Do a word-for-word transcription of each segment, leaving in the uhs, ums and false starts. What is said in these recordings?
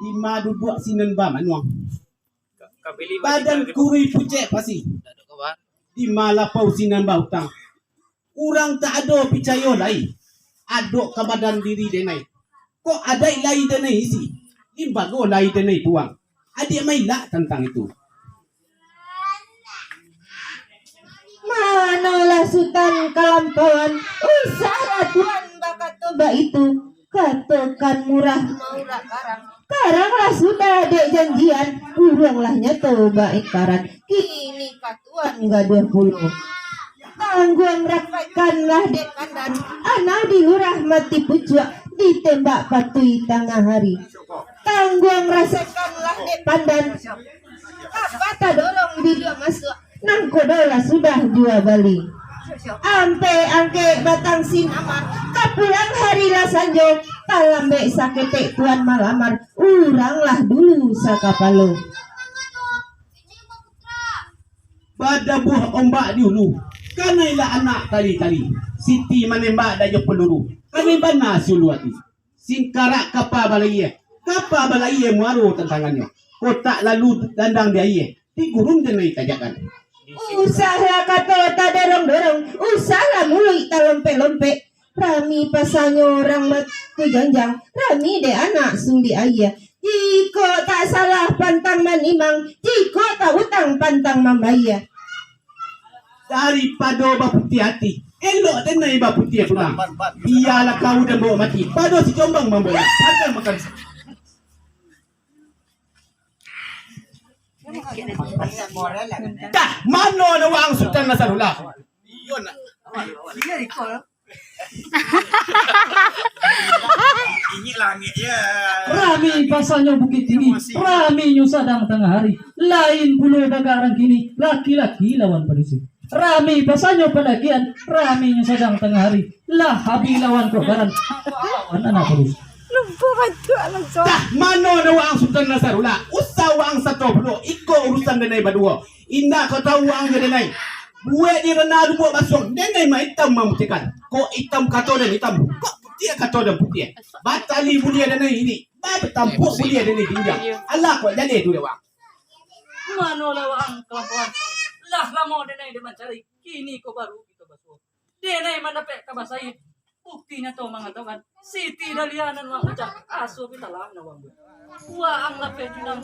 Dima duduak sinan bamanuang. Badan kurui pucek pasi. Dima lapau sinan bautang. Urang tak ado picayo lai. Adok ka badan diri denai. Kok adaik lai denai isi. Limbago lai denai tuang. Adiak mailak tantang itu. Manolah Sutan kalampauan, usahlah Tuan bakato baitu. Katokan murah maurak karang, karanglah sudah dek janjian, buruanglah nyato baingkaran. Kini ka Tuan gaduah pulo. Tangguang rasakanlah dek pandan, anau di lurah mati pucuak, ditembak patui tangah hari. Tangguang rasakanlah dek pandan, kapa tadorong biduak masuak, nangkodolah sudah jua bali. Ampek angkek batang sinamar, kapulang hari lah sanjo, talambek saketek Tuan malamar, uranglah dulu sakapalo. Badabuah ombak di ulu, kanailah anak tali-tali. Siti manembak dak jo peluru, kanai bana si ulu ati. Singkarak kapa balayie, kapa balayie muaro tantangannyo. Kotak lalu dandang di ayie, di gurun denai tajakkan. Usahlah kato tadorong-dorong, usahlah muluik talompek-lompek. Rami pasanyo urang batu janjang, rami dek anak sumbi ayie. Jikok tak salah pantang manimang, jikok tak utang pantang mambayie. Daripado baputiah ati, elok denai baputiah tulang. Bialah kau dan bawa mati, pado si Jombang mambawa. Makan, makan. Dah, mano dah waang Sutan Nasarullah? Iyo nak. Iyo iko. Ingek langik je. Rami pasanyo Bukittinggi, raminyo sadang tangah hari. Lain pulo bagarang kini, laki-laki lawan padusi. Rami pasanyo pandakian, raminyo sadang tangah hari. Lah habih lawan kok baran, lawan anak padusi. Lupa batuk lah, Cok. Dah, mano dah waang Sutan Nasarullah? Usah waang sato pulo, iko urusan denai baduo. Indak kau tahu ang jo denai. Buek di rana lubuak basuang, denai mah itam mamutiahkan. Kok itam kato den itam, kok putiah kato den putiah. Batali buliah denai ini, batampuak buliah denai ginjang. Alah kok jadi tu dek waang. Mano lah waang kalampauan. Lah lamo denai den mancari, kini ko baru kito basuo. Denai mandapek kaba said. Bukti nyato mangatokan, Siti Dahlia nan waang pacah, aso pitalah nan waang buek. Waang lapeh tunang.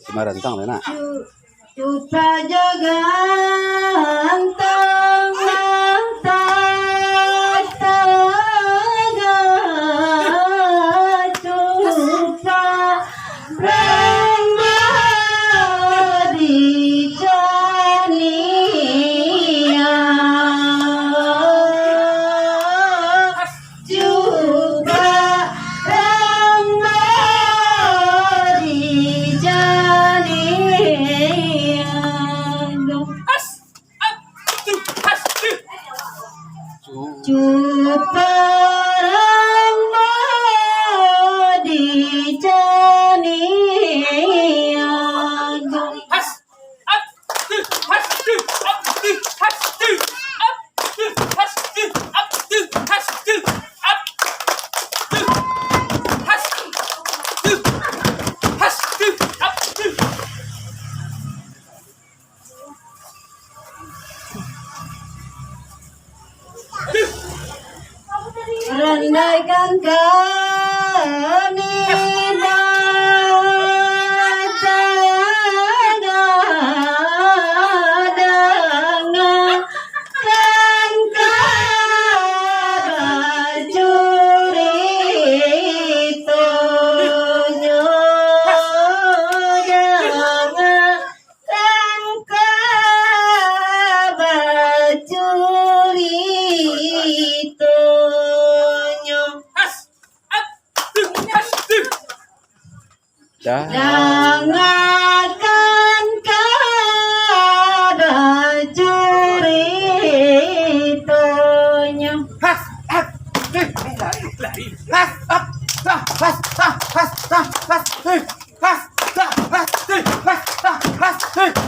Simarantang tu nak. Cu-, cupak jo gantang, mantap tagak, cupak rembah di caniak. Andaikan kami batangan, kan ka bacuritonyo, jangan kan ka bacuritonyo. Dah. Dangakan ka bacuritonyo. Has, has, eh, lari, lari. Has, up, sah, has, sah, has, sah, has, eh, has, sah, has, eh, has, sah, has, eh.